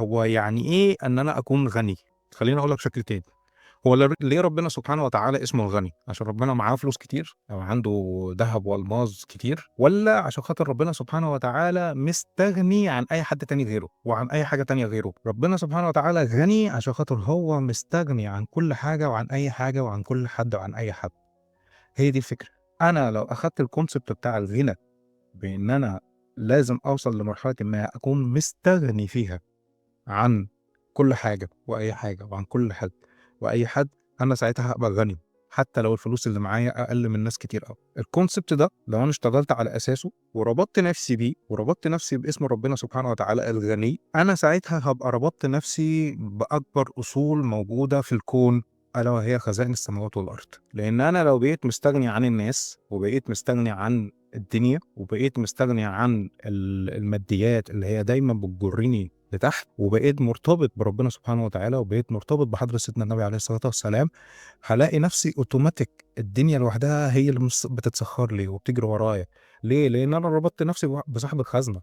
هو يعني إيه إن أنا أكون غني؟ خلّيني أقول لك بشكل تاني. هو ليه ربنا سبحانه وتعالى اسمه الغني؟ عشان ربنا معاه فلوس كتير أو عنده دهب وألماظ كتير، والّا عشان خاطر ربنا سبحانه وتعالى مستغني عن أي حد تاني غيره وعن أي حاجة تانية غيره؟ ربنا سبحانه وتعالى غني عشان خاطر هو مستغني عن كل حاجة وعن أي حاجة وعن كل حد وعن أي حد. هي دي الفكرة. أنا لو أخدت الconcept بتاع الغنى بإن أنا لازم أوصل لمرحلة ما أكون مستغني فيها عن كل حاجة وأي حاجة وعن كل حد وأي حد، أنا ساعتها هابقى غني، حتى لو الفلوس اللي معايا أقل من ناس كتير أوي. الconcept ده لو أنا اشتغلت على أساسه وربطت نفسي بيه وربطت نفسي باسم ربنا سبحانه وتعالى الغني، أنا ساعتها هابقى ربطت نفسي بأكبر أصول موجودة في الكون، ألا وهي خزائن السماوات والأرض. لأن أنا لو بقيت مستغني عن الناس وبقيت مستغني عن الدنيا وبقيت مستغني عن الماديات اللي هي دايما بتجرني لتحت، وبقيت مرتبط بربنا سبحانه وتعالى وبقيت مرتبط بحضرة سيدنا النبي عليه الصلاة والسلام، هلاقي نفسي اوتوماتيك الدنيا لوحدها هي اللي بتتسخر لي وبتجري ورايا. ليه؟ لأن أنا ربطت نفسي بصاحب الخزنة.